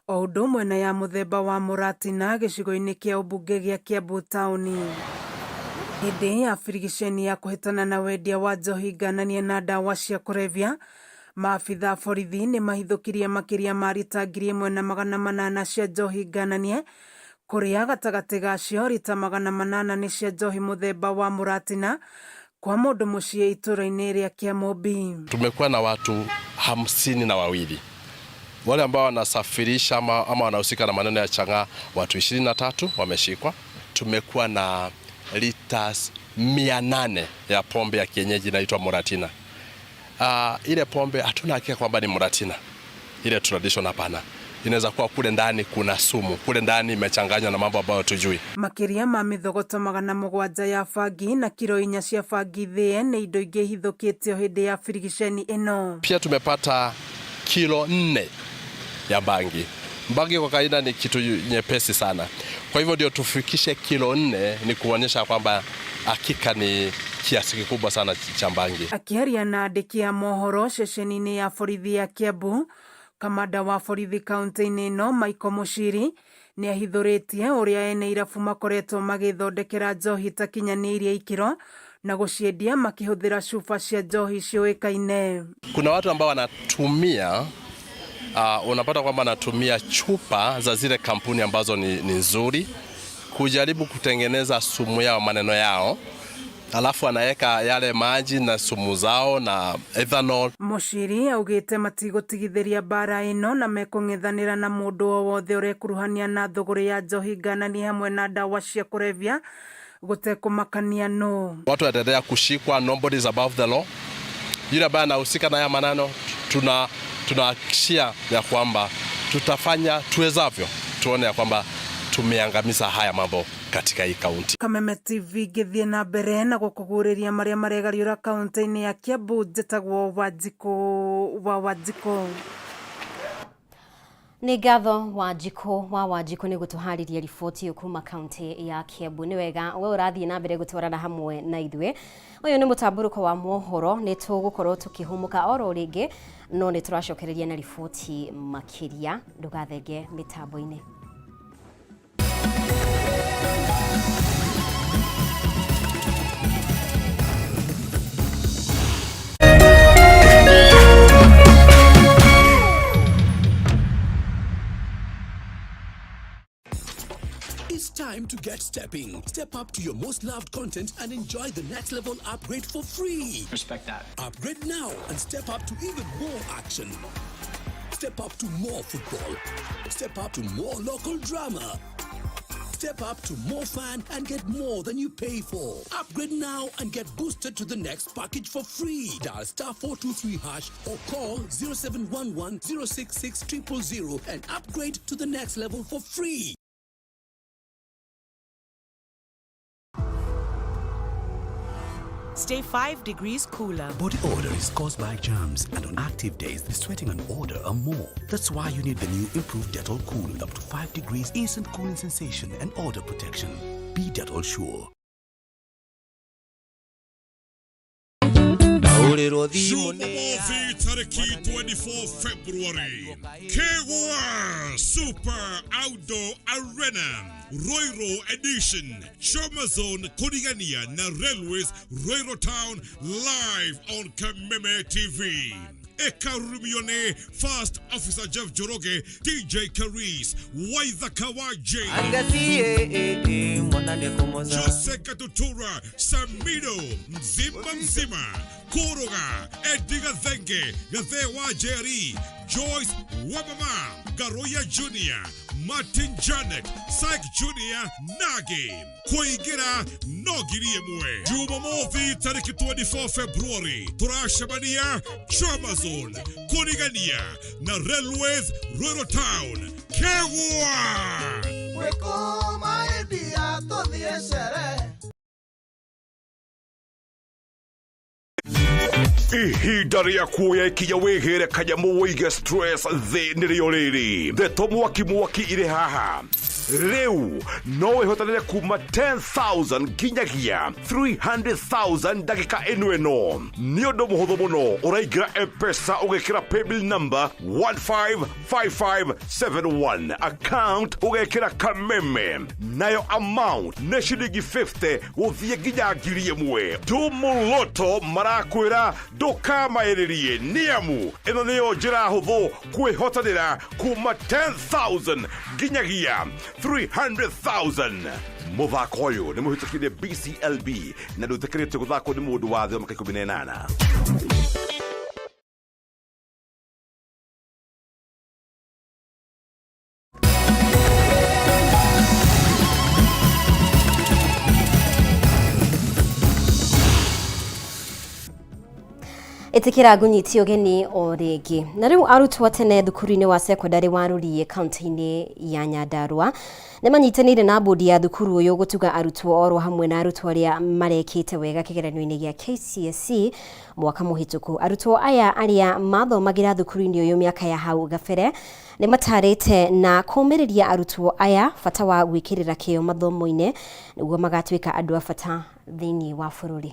o ũndũ ũmwe na ya mũthemba wa mũratina gĩcigo-inĩ kĩa ũmbunge gĩa Kiambu taũni. Hĩndĩ ya birigiceni ya kũhĩtana na wendia wa njohi ngananie na ndawa cia kũrebia, maabithaa borithi nĩ mahithũkirie makĩria ma rita 1800 cia njohi ngananie, kũrĩa gatagatĩ gacio rita 800 nĩ cia njohi mũthemba wa mũratina kwa mũndũ mũciĩ itũũra-inĩ rĩa Kĩamũmbi. Tumekuwa na watu 52 wale ambao wanasafirisha ama wanahusika na maneno ya chang'aa, watu 23 wameshikwa. Tumekuwa na liters 800 ya pombe ya kienyeji inaitwa Muratina. Ile pombe hatuna hakika kwamba ni Muratina ile tradition, hapana. Inaweza kuwa kule ndani kuna sumu, kule ndani imechanganywa na mambo ambayo tujui. Makĩria ma mĩthogoto 700 ya bangi na kiro 4 cia bangi thĩe nĩ indo ingĩ ihithũkĩtio hĩndĩ ya birigiceni ĩno. Pia tumepata kilo 4 ya bangi. Bangi kwa kawaida ni kitu nyepesi sana, kwa hivyo ndio tufikishe kilo 4 ni kuonyesha kwamba Hakika ni kiasi kikubwa sana cha bangi. Akĩaria na andĩki a mohoro ceceni-inĩ ya borithi ya Kiambu, kamanda wa borithi kaunti-inĩ ĩno Michael Muchiri nĩ ahithũrĩtie ũrĩa ene irabu makoretwo magĩthondekera njohi itakinyanĩirie ikĩro na gũciendia makĩhũthĩra cuba cia njohi ciũĩkaine. Kuna watu ambao wanatumia unapata kwamba wanatumia chupa za zile kampuni ambazo ni nzuri kujaribu kutengeneza sumu yao, maneno yao, alafu anaweka yale maji na sumu zao na ethanol. Muchiri augĩte matigũtigithĩria mbara ĩno na mekũng'ethanĩra na mũndũ o wothe ũrekuruhania na thũgũrĩ ya njohi ngananie hamwe na ndawa cia kũrebia gũtekũmakania nũ. Watu wataendelea kushikwa, nobody is above the law. Yule ambaye anahusika na haya maneno tunahakikishia ya kwamba tutafanya tuwezavyo tuone ya kwamba tumeangamiza haya mambo katika hii kaunti. Kameme TV ngĩthiĩ na mbere na gũkũguũrĩria marĩa maregariũra kaunti-inĩ ya Kiambu njĩtagwo Wanjikũ wa Wanjikũ. Nĩ ngatho Wanjikũ wa Wanjikũ nĩ gũtũharĩria riboti ĩyo kuma kaunti ya Kiambu. Nĩ wega we ũrathiĩ na mbere gũtwarana hamwe na ithuĩ. Ũyũ nĩ mũtambũrũko wa mohoro, nĩ tũgũkorwo tũkĩhũmũka oro rĩngĩ, no nĩ tũracokereria na riboti makĩria. Ndũgathenge mĩtambo-inĩ. It's time to get stepping. Step up to your most loved content and enjoy the next level upgrade for free. Respect that. Upgrade now and step up to even more action. Step up to more football. Step up to more local drama. Step up to more fun and get more than you pay for. Upgrade now and get boosted to the next package for free. Dial *423# or call 0711 066 000 and upgrade to the next level for free. Stay 5 degrees cooler. Body odor is caused by germs, and on active days, the sweating and odor are more. That's why you need the new improved Dettol Cool with up to 5 degrees instant cooling sensation and odor protection. Be Dettol sure. Jumamothi tariki 24 February, Kegwa Super Outdoor Arena, Roiro Edition, Chomazone Kurigania na Railways Roiro Town live on Kameme TV. Ekarumione, First Officer Jeff Njoroge, DJ Karis, Waitha Kawaje, Jose Katutura, Samido, Mzima Mzima, Koroga, Eddie Gathenge, Gathewa Jerry, Joyce Wamama, Garoya Jr., Martin Janet, Syke Jr., Nagi, Kuingira no ngiri ĩmwe. Jumamothi tarĩki 24 February tũracemania Chomazone kũrigania na Railways Ruiru Town Kegwa. Ihinda rĩa kuoya ikinya wĩgĩre kanyamũ wĩige stress thĩ nĩrĩo rĩrĩ. Ndeto mwaki mwaki irĩ haha. Rĩu no wĩhotanĩre kuma 10,000 nginyagia 300,000 ndagĩka ĩno ĩno. Nĩ ũndũ mũhũthũ mũno, ũraingĩra M-Pesa ũgekĩra paybill number 155571, account ũgekĩra Kameme, nayo amount nĩ ciringi 50 gũthiĩ nginya ngiri ĩmwe. Tumuloto marakwĩra ndũkamaĩrĩrie nĩamu ĩno nĩyo njĩra hũthũ kwĩhotanĩra kuma 10,000 nginyagia 300,000. Mũthako ũyũ nĩ mũhĩtũkire BCLB na ndũĩtĩkĩrĩtio gũthakwo nĩ mũndũ wa thĩ wa mĩaka 18. Ĩtĩkĩra ngũnyitie ũgeni o rĩngĩ. Na rĩu arutwo tene thukuru-inĩ wa cekondarĩ wa Rũriĩ kaunti-inĩ ya Nyandarua nĩ manyitanĩire na bodi ya thukuru ũyũ gũtuga arutwo oro hamwe na arutwo arĩa marekĩte wega kĩgeranio-inĩ gĩa KCSE mwaka mũhĩtũku. Arutwo aya arĩa mathomagĩra thukuru-inĩ ũyũ mĩaka ya hau gabere nĩ matarĩte na kũmĩrĩria arutwo aya bata wa gwĩkĩrĩra kĩyo mathomo-inĩ nĩguo magatuĩka andũ a bata thĩinĩ wa bũrũri.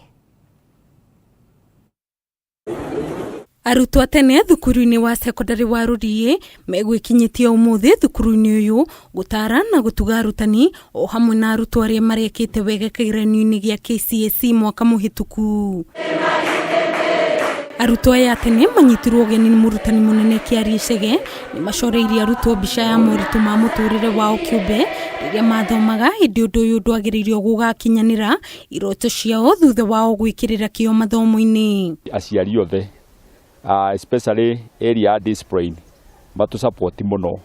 Arutwo tene thukuru-inĩ wa cekondarĩ wa Rũriĩ megwĩkinyĩtie ũmũthĩ thukuru-inĩ ũyũ gũtara na gũtuga arutani o hamwe na arutwo arĩa marekĩte wega kĩgeranio-inĩ gĩa KCSE mwaka mũhĩtũku. Arutwo aya tene manyitirwo ũgeni nĩ mũrutani mũnene Kĩarie Chege nĩ macoreirie arutwo mbica ya moritũ ma mũtũrĩre wao kĩũmbe rĩrĩa mathomaga, ĩndĩ ũndũ ũyũ ndwagĩrĩirwo gũgakinyanĩra iroto ciao thutha wao gwĩkĩrĩra kĩyo mathomo-inĩ. Aciari othe especially area discipline matu support muno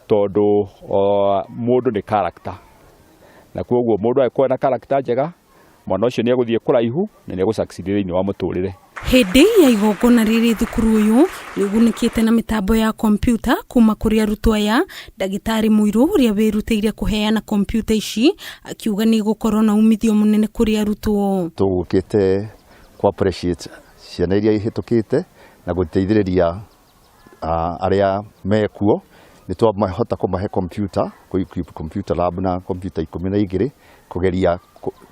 tondu mundu ni character na koguo mundu angĩkorwo na character njega mwana ũcio nĩ egũthiĩ kũraihu na nĩ egũ-succeed thĩinĩ wa mũtũrĩre. Hĩndĩ ya igongona rĩrĩ thukuru ũyũ nĩũgunĩkĩte na mĩtambo ya kompyuta kuma kũrĩ arutwo aya. Ndagĩtarĩ Mũirũ ũrĩa wĩrutĩire kũheana kompyuta ici akiuga nĩ igũkorwo na umithio mũnene kũrĩ arutwo. Tũgũkĩte ku appreciate ciana iria ihĩtũkĩte na gũteithĩrĩria arĩa mekuo. Nĩ twahota kũmahe computer, computer lab na computer 12 kũgeria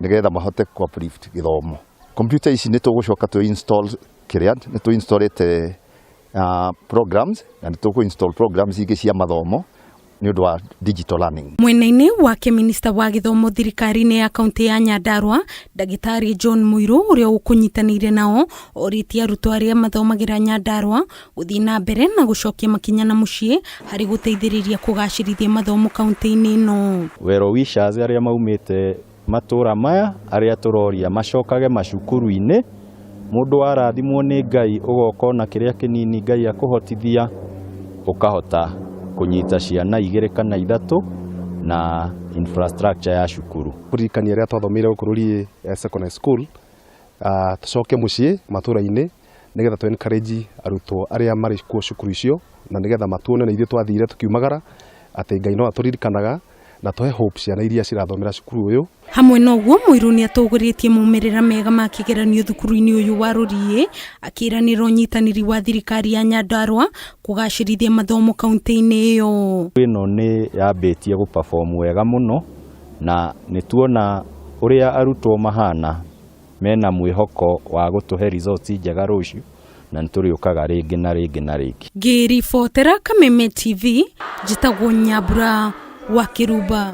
nĩgetha mahote ku uplift gĩthomo. Computer ici nĩ tũgũcoka tũ install kĩrĩa nĩ tũ installĩte programs na nĩ tũkũ install programs ingĩ cia mathomo nĩ ũndũ wa digital learning. Mwena-inĩ wake minista wa gĩthomo thirikari-inĩ ya kaunti ya Nyandarua ndagĩtarĩ John Mũirũ ũrĩa ũkũnyitanĩire nao orĩtie arutwo arĩa mathomagĩra Nyandarua gũthiĩ na mbere na gũcokia makinya na mũciĩ harĩ gũteithĩrĩria kũgacĩrithia mathomo kaunti-inĩ ĩno. Well wishers arĩa maumĩte matũra maya arĩa tũroria macokage macukuru-inĩ. Mũndũ arathimwo nĩ Ngai ũgoka ona kĩrĩa kĩnini Ngai akũhotithia ũkahota kũnyita ciana 2 kana 3 na infrastructure ya cukuru. Kũririkania arĩa twathomeire gũkũ Rũriĩ secondary school, tũcoke mũciĩ matũra-inĩ nĩgetha tũ encourage arutwo arĩa marĩ kuo cukuru icio na nĩgetha matuone na ithuĩ twathire tũkiumagara atĩ Ngai no atũririkanaga na tũhe hope ciana iria cirathomera cukuru ũyũ. Hamwe na ũguo Mũirũ nĩ atũgũrĩtie maumĩrĩra mega ma kĩgeranio thukuru-inĩ ũyũ wa Rũriĩ akĩranĩra ũnyitanĩri wa thirikari ya Nyandarua kũgacĩrithia mathomo kaunti-inĩ ĩyo. Ĩno nĩ yambĩtie gũ perform wega mũno na nĩ tuona ũrĩa arutwo mahana mena mwĩhoko wa gũtũhe results njega rũciũ na nĩ tũrĩũkaga rĩngĩ na rĩngĩ na rĩngĩ. Ngĩribotera Kameme TV njĩtagwo Nyambura wa Kĩrumba.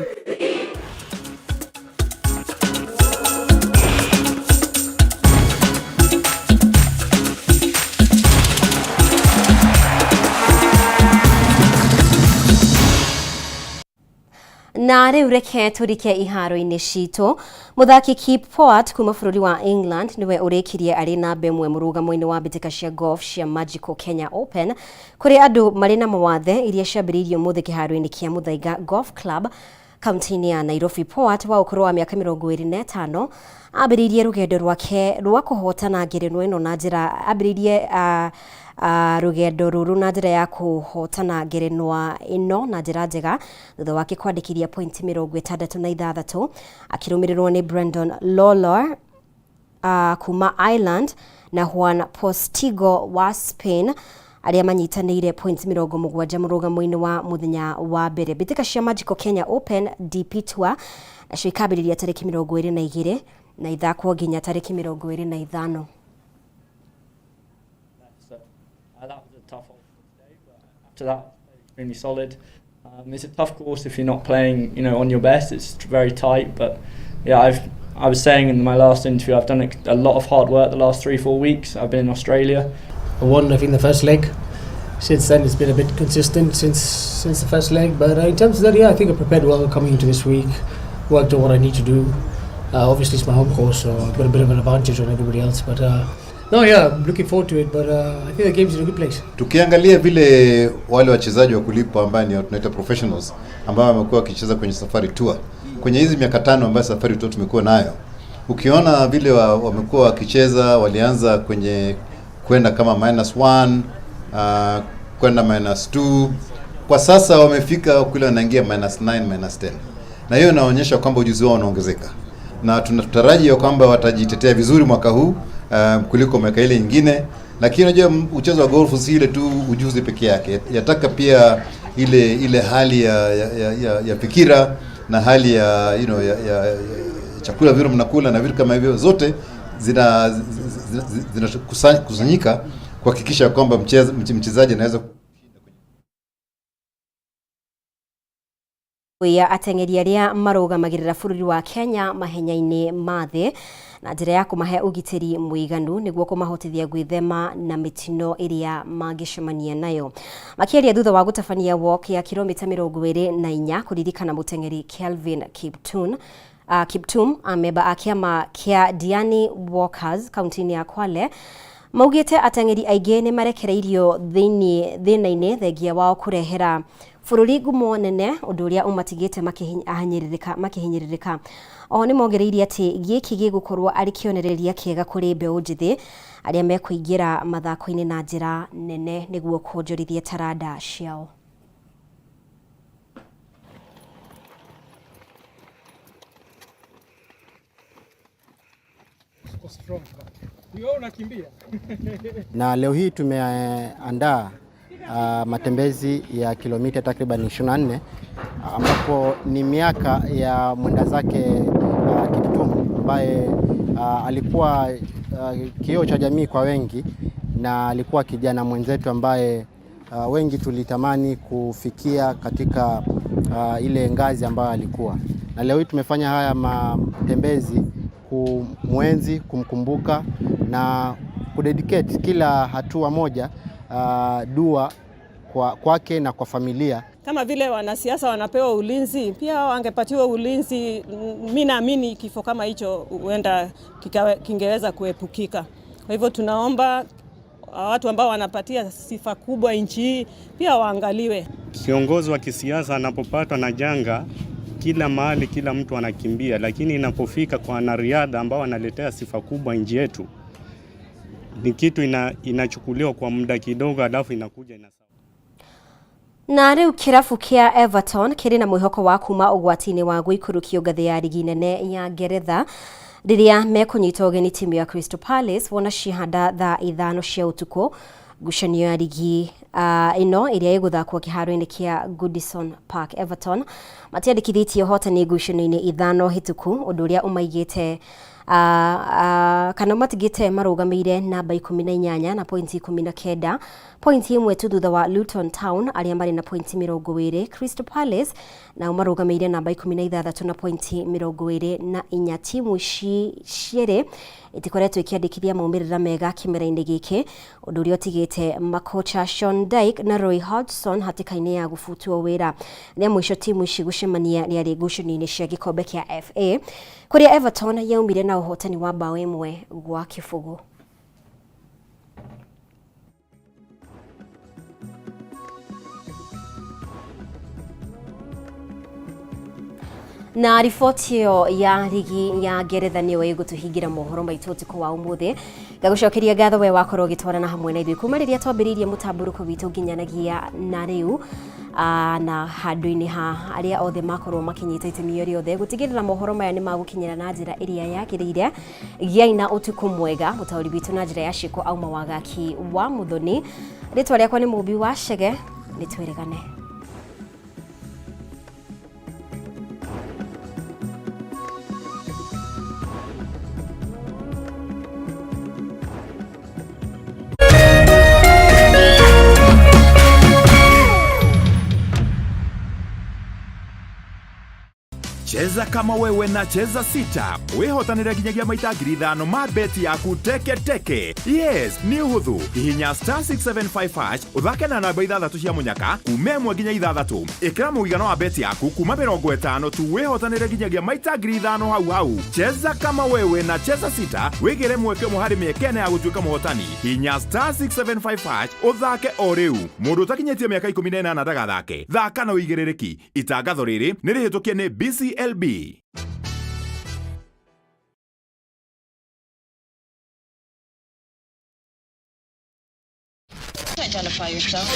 Na rĩu reke tũrike iharo-inĩ citũ. Mũthaki Kip Poat kuma bũrũri wa England nĩwe ũrĩkirie arĩ namba 1 mũrũgamo-inĩ wa mbĩtĩka cia golf cia Magical Kenya Open kũrĩ andũ marĩ na mawathe iria ciambĩrĩirio ũmũthĩ kĩharo-inĩ kĩa Muthaiga Golf Club kaunti-inĩ ya Nairobi. Poat wa ũkũrũ wa mĩaka 25 ambĩrĩirie rũgendo rwake rwa kũhotana ngerenwa ĩno na njĩra ambĩrĩirie rũgendo rũrũ na njĩra ya kũhotana ngerenwa ĩno na njĩra njega thutha wake kwandĩkithia pointi 66 akĩrũmĩrĩrwo nĩ Brendon Lawlor kuma Ireland na Juan Postigo wa Spain arĩa manyitanĩire pointi 70 mũrũgamo-inĩ wa mũthenya wa mbere. Mbĩtĩka cia Magical Kenya Open DP Tour nacio ikambĩrĩria tarĩki 22 na ithakwo nginya tarĩki 25. That was a tough hole today, but after that, extremely solid. It's a tough course if you're not playing, you know, on your best. It's very tight, but yeah, I was saying in my last interview, I've done a lot of hard work the last 3-4 weeks. I've been in Australia. I won, I think, the first leg. Since then, it's been a bit consistent since the first leg. But in terms of that, yeah, I think I prepared well coming into this week. Worked on what I need to do. Obviously, it's my home course, so I've got a bit of an advantage on everybody else. But no, yeah, I'm looking forward to it, but I think the game's in a good place. Tukiangalia vile wale wachezaji wa kulipwa ambao ni tunaita professionals ambao wamekuwa wakicheza kwenye Safari Tour kwenye hizi miaka 5 ambayo Safari Tour tumekuwa nayo, ukiona vile wamekuwa wakicheza, walianza kwenye kwenda kama -1, kwenda -2. Kwa sasa wamefika kule wanaingia -9, -10, na hiyo inaonyesha kwamba ujuzi wao unaongezeka, na tunatarajia kwamba watajitetea vizuri mwaka huu kuliko miaka ile nyingine. Lakini unajua mchezo wa golf si ile tu ujuzi peke yake, yataka pia ile hali ya fikira na hali ya ya chakula vile mnakula na vitu kama hivyo, zote zinakusanyika kuhakikisha kwamba mchezaji anaweza ya ateng'eri arĩa marũgamagĩrĩra bũrũri wa Kenya mahenya-inĩ ma thĩ na njĩra ya kũmahe ũgitĩri mũiganu nĩguo kũmahotithia gwĩthema na mĩtino ĩrĩa mangĩcemania nayo. Makĩaria thutha wa gũtabania walk ya kilomita 24 kũririkana mũteng'eri Kelvin Kiptum, amemba a kĩama kĩa Diani Walkers kaunti-inĩ ya Kwale maugĩte ateng'eri aingĩ nĩ marekereirio thĩna-inĩ thengia wao kũrehera bũrũri ngumo nene ũndũ ũrĩa ũmatigĩte makĩhinyĩrĩrĩka. Oho nĩ mongereire atĩ gĩkĩ gĩgũkorwo arĩ kĩonereria kĩega kũrĩ mbeũ njĩthĩ arĩa mekũingĩra mathako-inĩ na njĩra nene nĩguo kuonjorithia taranda ciao. Na leo hii tumeandaa matembezi ya kilomita takriban 24 ambapo ni miaka ya mwenda zake Kiptum ambaye alikuwa kioo cha jamii kwa wengi na alikuwa kijana mwenzetu ambaye wengi tulitamani kufikia katika ile ngazi ambayo alikuwa. Na leo hii tumefanya haya matembezi kumwenzi, kumkumbuka na kudedicate kila hatua moja dua kwake na kwa familia. Kama vile wanasiasa wanapewa ulinzi, pia wangepatiwa ulinzi. Mimi naamini kifo kama hicho huenda kingeweza kuepukika. Kwa hivyo tunaomba watu ambao wanapatia sifa kubwa nchi hii pia waangaliwe. Kiongozi wa kisiasa anapopatwa na janga, kila mahali kila mtu anakimbia, lakini inapofika kwa wanariadha ambao wanaletea sifa kubwa nchi yetu, ni kitu inachukuliwa kwa muda kidogo alafu inakuja ina. Na rĩu kĩrabu kĩa Everton kĩrĩ na mwĩhoko wa kuma ũgwati-inĩ wa gũikũrũkio ngathĩ ya rigi nene ya Ngeretha rĩrĩa mekũnyita ũgeni timu ya Crystal Palace wona cihanda thaa 5 cia ũtukũ ngucanio ya rigi ĩno ĩrĩa ĩgũthakwo kĩharo-inĩ kĩa Goodison Park. Everton matiandĩkithĩtie ũhotani ngucanio-inĩ 5 hĩtũku ũndũ ũrĩa ũmaigĩte kana matigĩte marũgamĩire namba 18 na pointi 19, pointi ĩmwe tu thutha wa Luton Town arĩa marĩ na pointi 20. Crystal Palace nao marũgamĩire namba 16 na pointi 24. Timu ici cierĩ itikoretwo ikĩandĩkithia maumĩrĩra mega kĩmera-inĩ gĩkĩ ũndũ ũrĩa ũtigĩte makocha Sean Dyche na Roy Hodgson hatĩka-inĩ ya gũbutwo wĩra. Rĩa mũico timu ici gũcemania rĩarĩ ngucanio-inĩ cia gĩkombe kĩa FA kũrĩa Everton yaumire na ũhotani wa bao 1-0. Na riboti ĩyo ya rigi ya Ngeretha nĩyo ĩgũtũhingĩra mohoro maitũ ũtukũ wa ũmũthĩ. Ngagũcokeria ngatho we wakorwo ũgĩtwarana hamwe na ithuĩ kuma rĩrĩa twambĩrĩirie mũtambũrũko witũ nginyanagia na rĩu, na handũ-inĩ ha arĩa othe makorwo makinyita itemi rĩothe gũtigĩrĩra mohoro maya nĩ magũkinyĩra na njĩra ĩrĩa yagĩrĩire. Gĩai na ũtukũ mwega. Mũtaũri witũ na njĩra ya ciĩko auma Wagaki wa Mũthoni. Rĩtwa rĩakwa nĩ Mũmbi wa Chege, nĩ twĩrĩgane. Cheza kama wewe na Cheza Sita wihotanire nginyagia maita 5,000 ma beti yaku teke teke. Yes, ni uhuthu. Hihinya star 675 hash uthake na namba 6 cia munyaka kuma 1 nginya 6. Ikira mũigana wa beti yaku kuma 50 tu wihotanire nginyagia maita 5,000 hau hau. Cheza kama wewe na Cheza Sita wigire mweke ũmwe harĩ mĩeke ĩna ya gũtuĩka mũhotani. Hihinya star 675 hash uthake o rĩu. Mũndũ ũtakinyĩtie mĩaka 18 ndagathake. Thaka na ũigĩrĩrĩki. Itangatho rĩrĩ nĩ rĩhĩtũkie nĩ BCLB. identify yourself.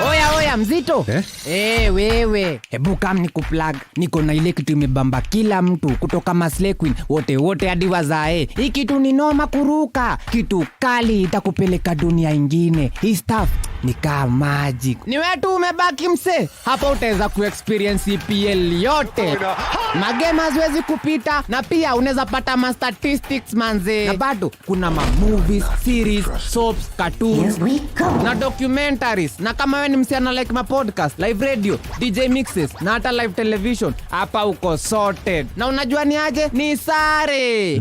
Oya oya mzito eh? Hey, wewe hebu kam ni kuplug, niko na ile kitu imebamba kila mtu kutoka Maslay Queen wote wote hadi wazae. Hii kitu ni noma kuruka, kitu kali itakupeleka dunia ingine. Hii stuff ni kama magic. Ni wewe tu umebaki mse, hapa utaweza kuexperience EPL yote, magame haziwezi kupita, na pia unaweza pata ma statistics manze, na bado kuna ma movies, series, soaps, cartoons na documentaries. Na kama wewe ni msichana like ma podcast, live radio, DJ mixes na hata live television, hapa uko sorted. Na unajua ni aje? Ni sare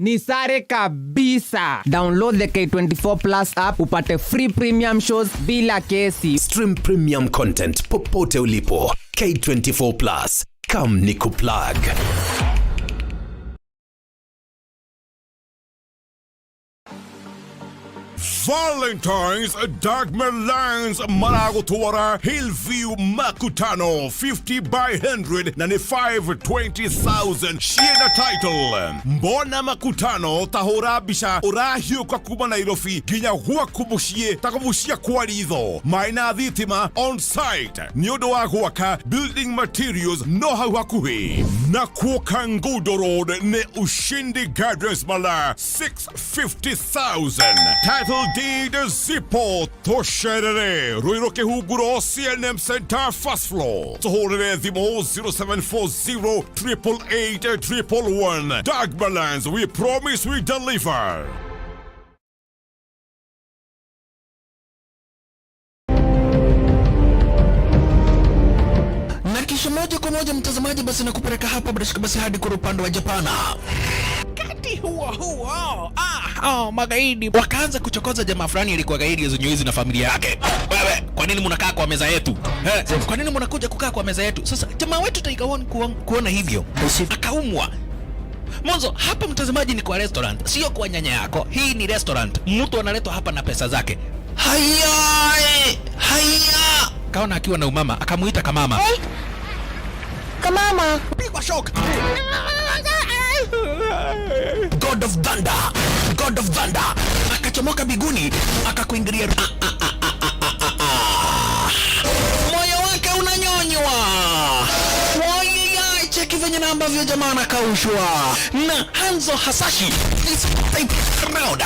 ni sare kabisa. Download the K24 Plus app upate free premium shows bila kesi. Stream premium content popote ulipo. K24 Plus. Come nikuplug. Valentine's Dark Milan's maragũtwara Hillview Makutano 50 by 100 na nĩ 520,000 ciĩna title. Mbona Makutano tahũra mbica ũrahiũka kuma Nairobi nginya gwaku mũciĩ ta kũbucia kwa ritho maĩ na thitima on site nĩ ũndũ wa gwaka building materials no hau hakuhĩ na kuo Kangundo Road nĩ Ushindi Gardens Mala 650,000 title deed zipo tũcerere Ruiru Kĩhunguro CNM Center first floor tũhũrĩre thimũ 0740 888 111. Dagmalands, we promise we deliver. Na kisha moja kwa moja mtazamaji, basi nakupeleka hapa bila shaka basi hadi kule upande wa Japana. Wakati huo huo, magaidi wakaanza kuchokoza jamaa fulani alikuwa gaidi zenyewe na familia yake. Wewe, kwa nini mnakaa kwa meza yetu? Kwa nini mnakuja kukaa kwa meza yetu? Sasa jamaa wetu Tiger One kuona hivyo akaumwa. Mwanzo hapa mtazamaji ni kwa restaurant, sio kwa nyanya yako. Hii ni restaurant, mtu analetwa hapa na pesa zake. Haya, haya. Kaona akiwa na umama, akamuita kamama. Hey. Kamama. Pigwa shock. God of Thunder, God of Thunder akachomoka biguni akakuingilia. Moyo wake unanyonywa. Wai, cheki venye na ambavyo jamaa anakaushwa na Hanzo Hasashi this type round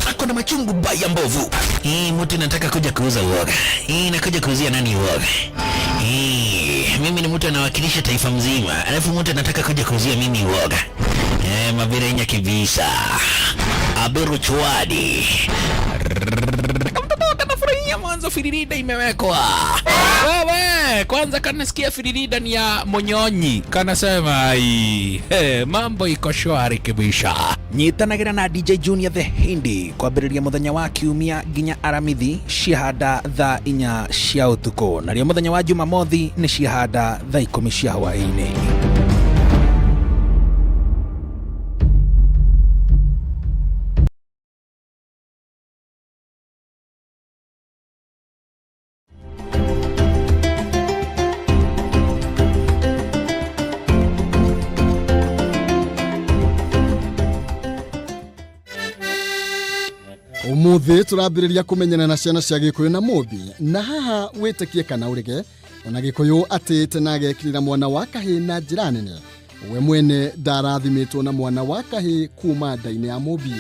ako na machungu baya mbovu. Hii mtu nataka kuja kuuza uoga. Hii nakuja kuuzia nani uoga? Hii mimi ni mtu anawakilisha taifa mzima, alafu mtu anataka kuja kuuzia mimi uoga. Mabirenya kibisa. Aberu chwadi. Kamtoto kanafurahia mwanzo firirida imewekwa. Wewe, kwanza kanasikia firirida ni ya Monyonyi. Kanasema ai, mambo iko shwari kibisha. Nyitanagira na DJ Junior the Hindi kwambĩrĩria mũthenya wa kiumia nginya aramithi ciahanda thaa 4 cia ũtukũ, narĩo mũthenya wa Jumamothi nĩ ciahanda thaa 10 cia hwaĩ-inĩ. Umuthi turambiriria kumenyana na ciana cia Gikuyu na Mumbi, na haha witikie kana urege ona Gikuyu atĩte na agekirira mwana wa kahĩ na njĩra nene. We mwene ndarathimitwo na mwana wa kahĩ kuma nda-inĩ ya Mumbi.